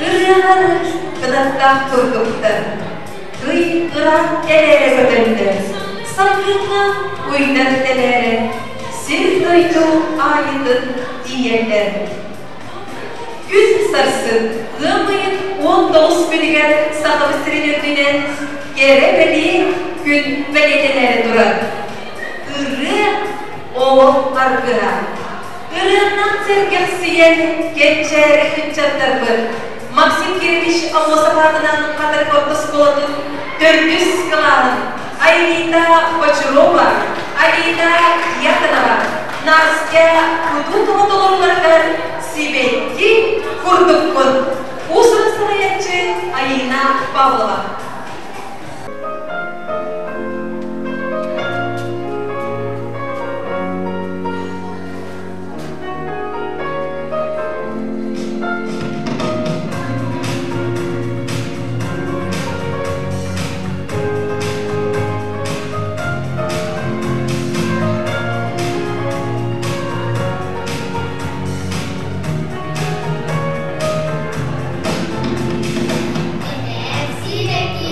Ырыалар кынаттаах курдуктар, ый ыраах тэлээрэ көтөллөр, салгыҥҥа уйдар тэлээрэ, сир-дойду аайытын тиийэллэр. Күн сарсын ыам ыйын 19 күнүгэр Сахабыт сирин үрдүнэн кэрэ-бэлиэ күн бэлиэтэнээри турар. Ырыа олох аргыһа. Ырыаннан сэргэхсийэн кэнчээри ыччаттарбыт Максим Кирович Аммосов аатынан Хатырык орто оскуолатын төрдүс кылааһын Айрита Бочурова, Алина Дьяконова, Настя Кутукова толорууларыгар сибэкки курдукпун. Уус-уран салайааччы Айина Павлова. Эдэр сибэкки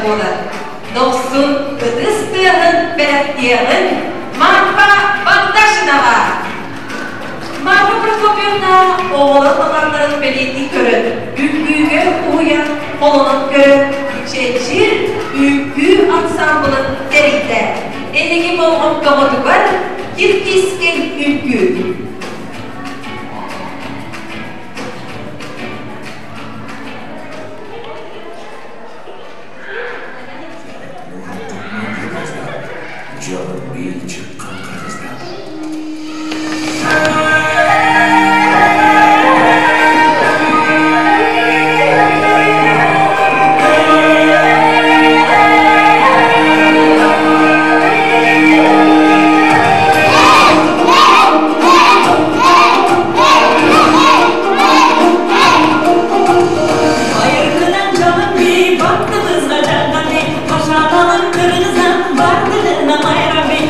буолар. Дохсун ытыс тыаһын бэлэхтиэҕин Марфа Багдашинаҕа! Марфа Прокопьевна оҕолор талааннарын бэлиэтии көрөн, үҥкүүгэ уһуйан, холонон көрөн, Чэчир үҥкүү ансаамбылын тэрийдэ. Эһиги болҕомтоҕутугар Киргизскэй үҥкүү. Айыргынан жалын бей, бактымызға жанған бей, Пашаналын кыргызан, бардығына майран бей.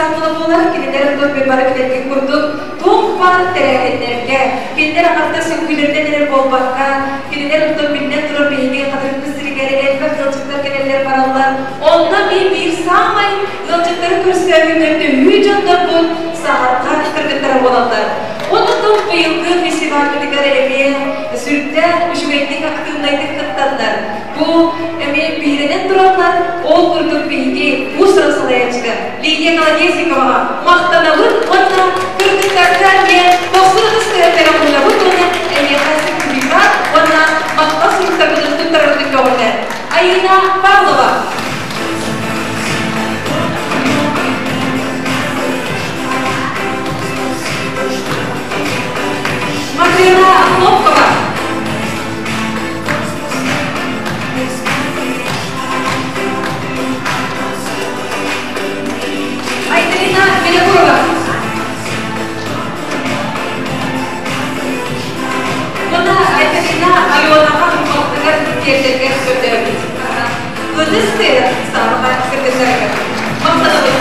ансамбла буолар, кинилэр онтон бары билэргит курдук туох баар тэрээһиннэргэ, кинилэр аҥардас үҥкүүлэринэн эрэ буолбакка, кинилэр онтон биллэн турар биһиги Хатырыкпыт сиригэр элбэх ыалдьыттар кэлэллэр бараллар. Онно биир саамай ыалдьыттары көрсөөһүҥҥэ төһүү дьоннорбут саһарҕа кыргыттара буолаллар. Онон быйылгы фестивальбытыгар эмиэ сүрдээх үчүгэйдик актыыбынайдык кыттаннар, бу эмиэ биһирэнэн тураллар, ол курдук биһиги уус-уран салайааччыга Лидия Колодезниковаҕа махтанабыт уонна кыргыттарга эмиэ дохсун ытыс тыаһыттара уунабыт уонна эһиэхэ сертификат уонна махтал суруктарбытын туттарарбытын көҕүлээн Айыына Павлова. Матрена Хлопкова. Айталина Винокурова. Уонна Айталина Аленаҕа балтыгар тиэрдэргэр көрдөөбүт. Ытыс тыаһа саамаха кыргыттарыгар. Махтанабыт.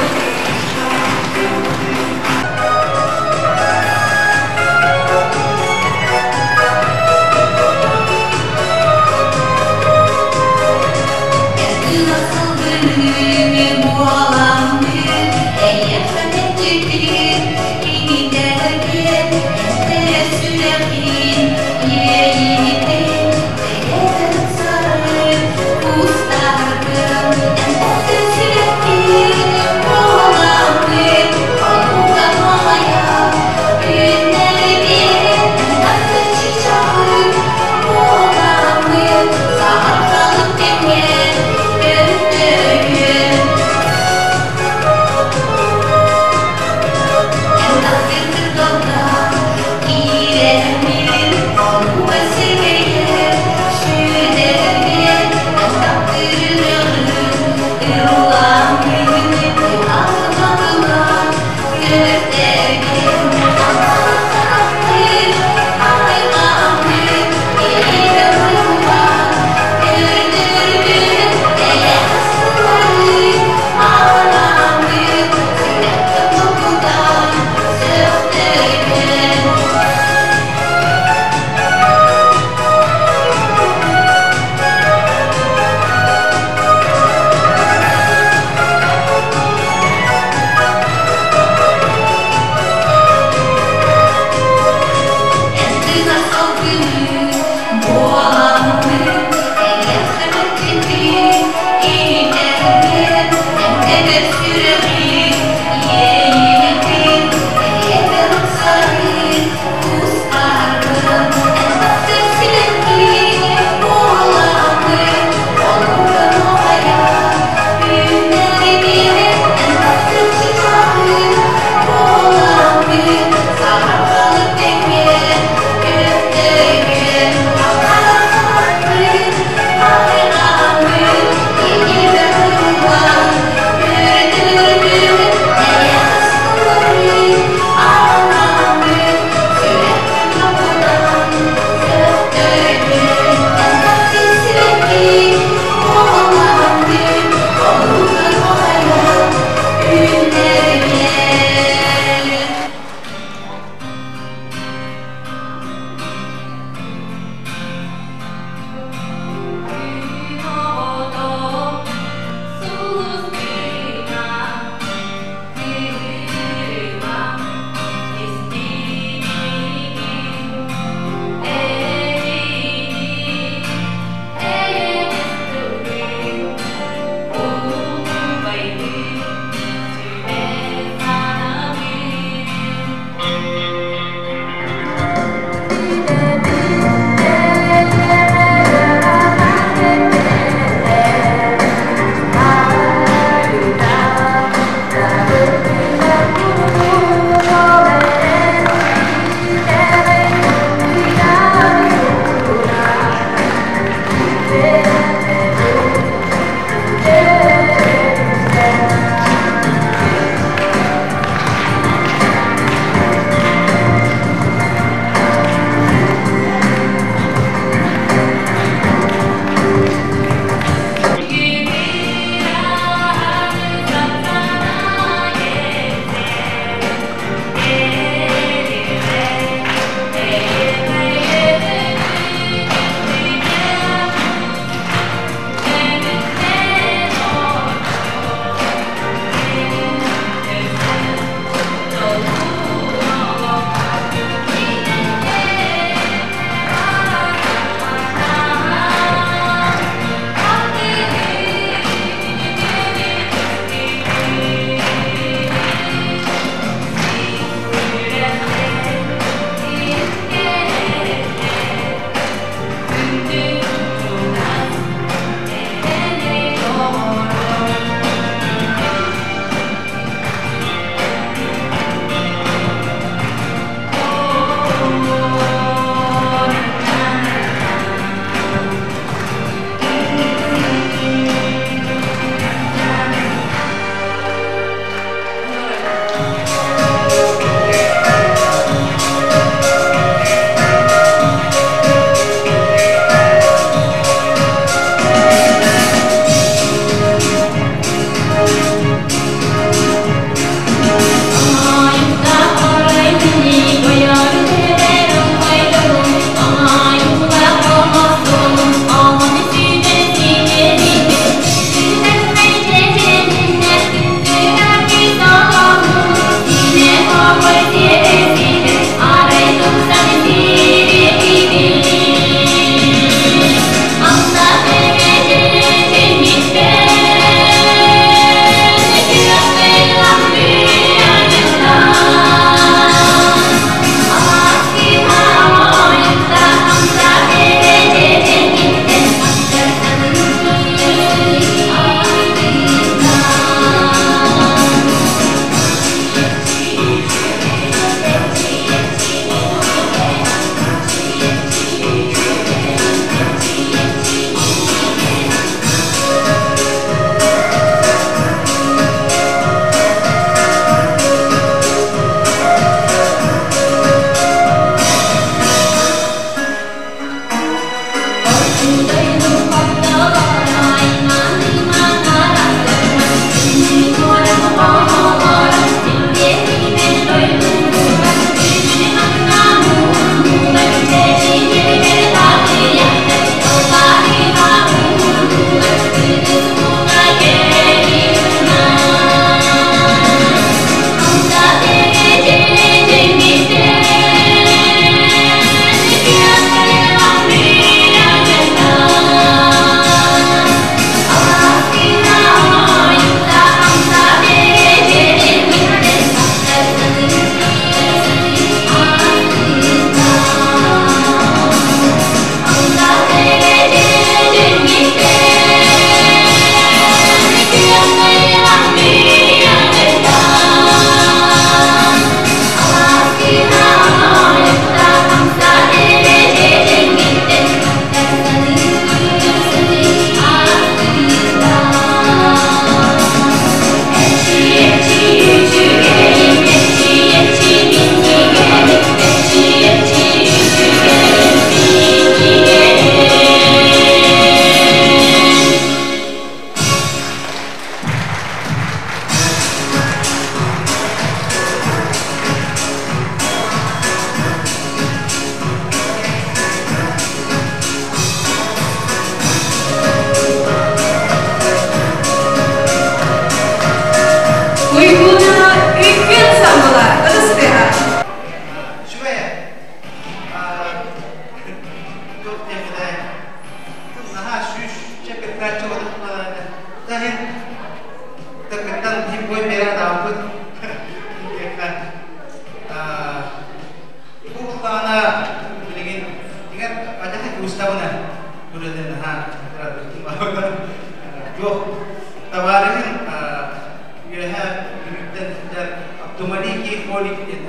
Абдумалики Холик диэн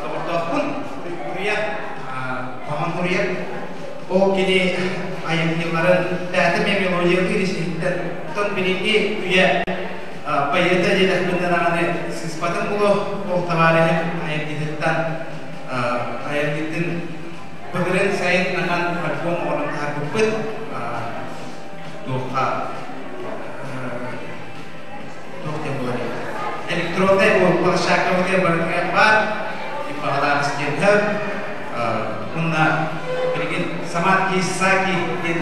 доҕордоохпун Хуруйа хоһоон хуруйар. Ол кини айымньыларын бэйэтэ мелодиялыыр ис-иһиттэн оттон билиҥҥи үйэ поэта диэтэхпинэ даҕаны сыыспатым буолуо ол табаарыһым айымньытыттан айымньытын былырыын сайын ахан альбом оҥорон таһаарбыппыт туохха туох диэн буолар электроннай площадкабытыгар барытыгар баар баҕалаах истиэнхэ уонна билигин Самар Кисаки диэн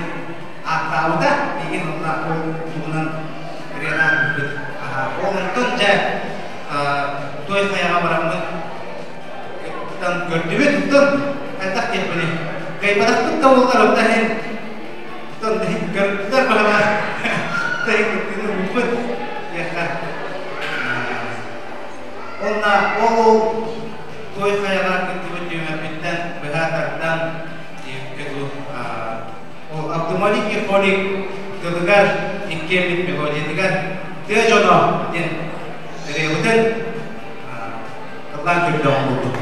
ааттаабыта билигин онно ол туһунан ырыалаан бүппүт ол онтон дьэ той хайаҕа бараммыт тан көрдүбүт оттон хайдах диэхпиний кыайбатахпыт да буоллар онно иһин оттон көрдүлэр баҕалаах тайыппытын ылбыппыт диэххэ уонна ол ол той хайаҕа кыттыбыт нүөмэрбиттэн быһа тардан ол Абдумалик Ехолик тылыгар иккиэммит мелодиятыгар тыа дьоно диэн ырыабытын ыллаан көрдөҕүм буолбут.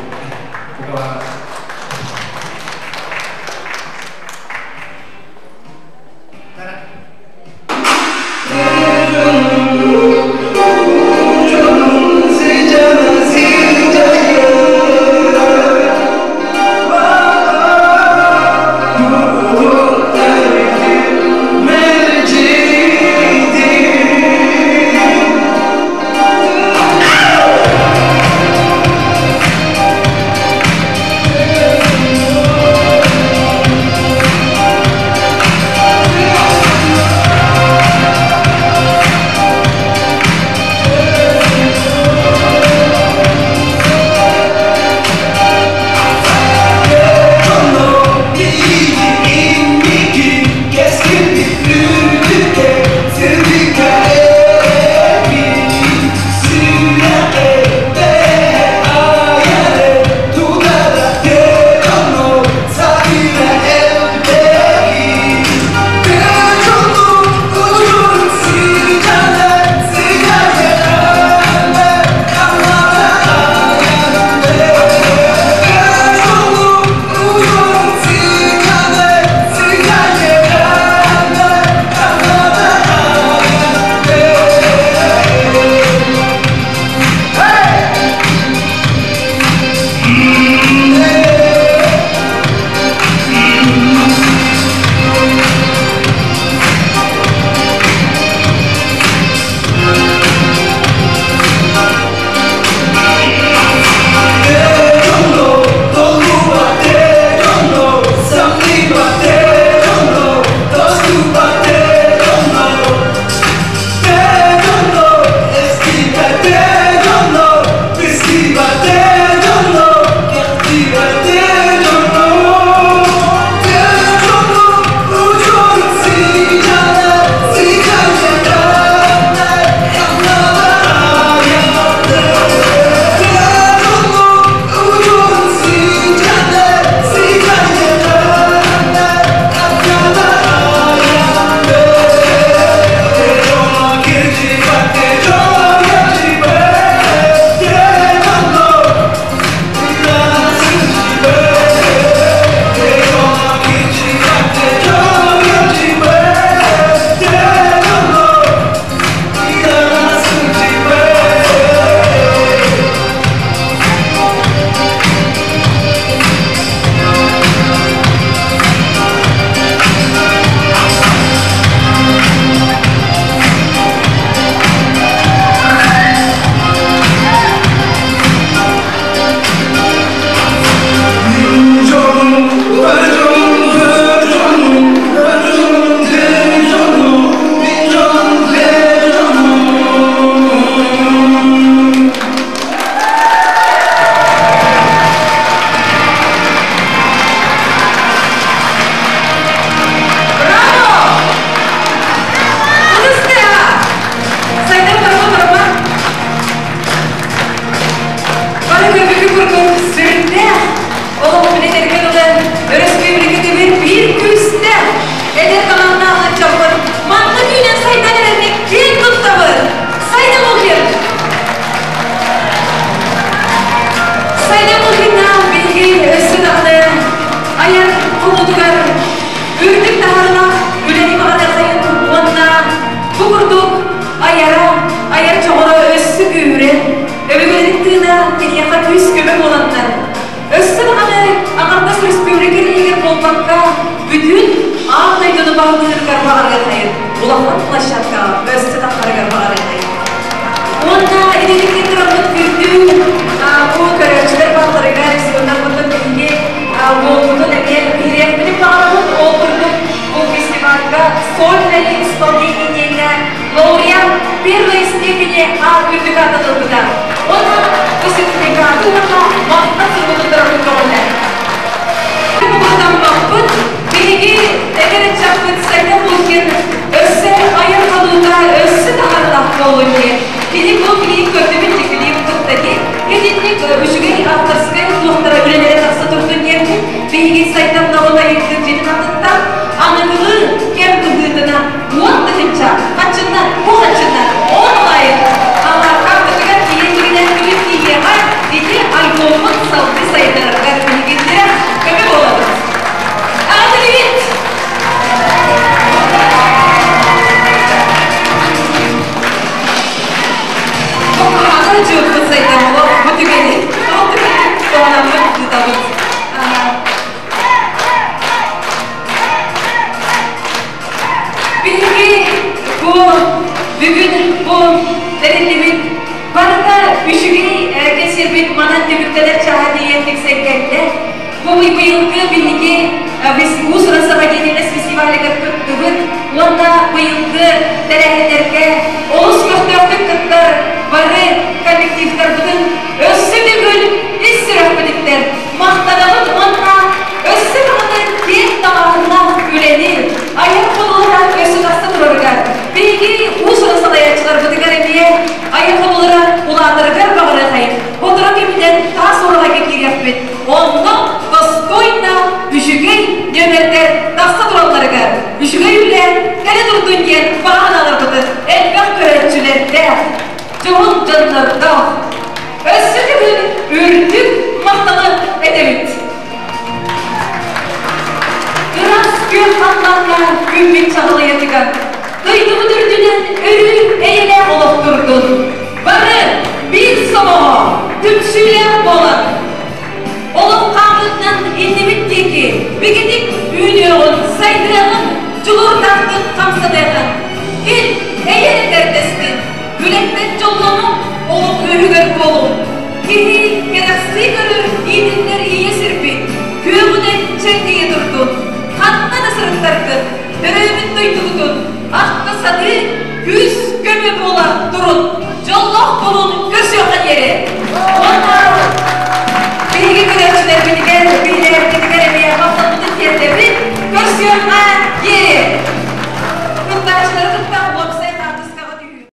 Манна күүнэн сайдан эрэрник киэн туттабын. Сайдан киниэхэ күүс-көмө буоланнар, өссө даҕаны аҥардас республика иһигэр буолбакка, бүтүн аан дойдуну баһылыырыгар баҕарыахайын, улахан площадкаҕа өссө тахсарыгар баҕарыахайын. Уонна итинник тураммыт күндү бу көрөөччүлэр баалларыгар сыаннарбытын биһиги буолбутун эмиэ биһириэхпитин баҕарабыт. Ол курдук бу фестивальга сольное исполнение диэҥҥэ лауреат первой степени аат үрдүк аатын ылбыта. Онон бу сертификаты уонна махтал суругун туттарарбыт көҕүллэр. Муҥутаммаппыт, биһиги эдэр ыччаппыт сайдан Лукин өссө айар хонуута өссө таһаарылаах буолуо диэн кини бу клип көрдүбүт клип кытта итинник үчүгэй авторскай туохтара үлэлэрэ тахса турдун диэммит биһиги сайдан норуот айыытын дьиэтин аттыттан аныгылыы кэм быһыытынан 10 000 хаччыннан бу хаччыннан онлайн картатыгар тиийэн бүгүн тиийиэҕэ ити альбоммут салгыы сайыннарарга биһигиттэрэ көмө буолабыт. Аҕатылыбит! Аҕа дьыыппыт сайдан бу түгэни ол түгэни туһанаммыт ыытабыт. Биһиги бу бүгүн бу тэриллибит барыта үчүгэй кэсиэрбит манан түмүктэнэр чааһа тиийэн тиксэн кэллэ. Бу быйылгы биһиги уус-уран самодеятельность фестивалыгар кыттыбыт уонна быйылгы тэрээһиннэргэ олус көхтөөхтүк кыттар бары коллективтарбытын өссө төгүл ис сүрэхпититтэн махтанабыт уонна өссө даҕаны киэҥ далааһыннаах үлэни айар хотулара өссө тахса турарыгар биһиги уус-уран салайааччыларбытыгар эмиэ айар хотулара улаатарыгар баҕарыахайын сотору кэминэн таас уораҕайга киириэхпит онно достойно үчүгэй нүөмэрдэр тахса туралларыгар үчүгэй үлэ кэлэ турдун диэн баҕа элбэх көрөөччүлэрдээх дьоһун дьоннордоох өссө төгүл үрдүк махталы этэбит. Ыраас күөх халлааҥҥа күммүт чаҕылыйатыгар дойдубут үрдүнэн өрүү эйэлээх олох турдун. Бары биир сомоҕо түмсүүлээх буолан олох хаамыытынан иннибит диэки бигэтик үүнүөҕүн, сайдыаҕын, дьулуурдаахтык хамсаныаҕын. Ил эйэ эрдэстин, үлэттэн дьоллонуҥ, олох үөһүгэр буолуҥ. Киһи кэрэхсии көрөр иитиллэр ийэ сирбит, күөҕүнэн чэлгийэ турдун. Ханна да сырыттаргыт, төрөөбүт дойдугутун ахта саныы, күүс көмө буола турун. Дьоллоох буолун.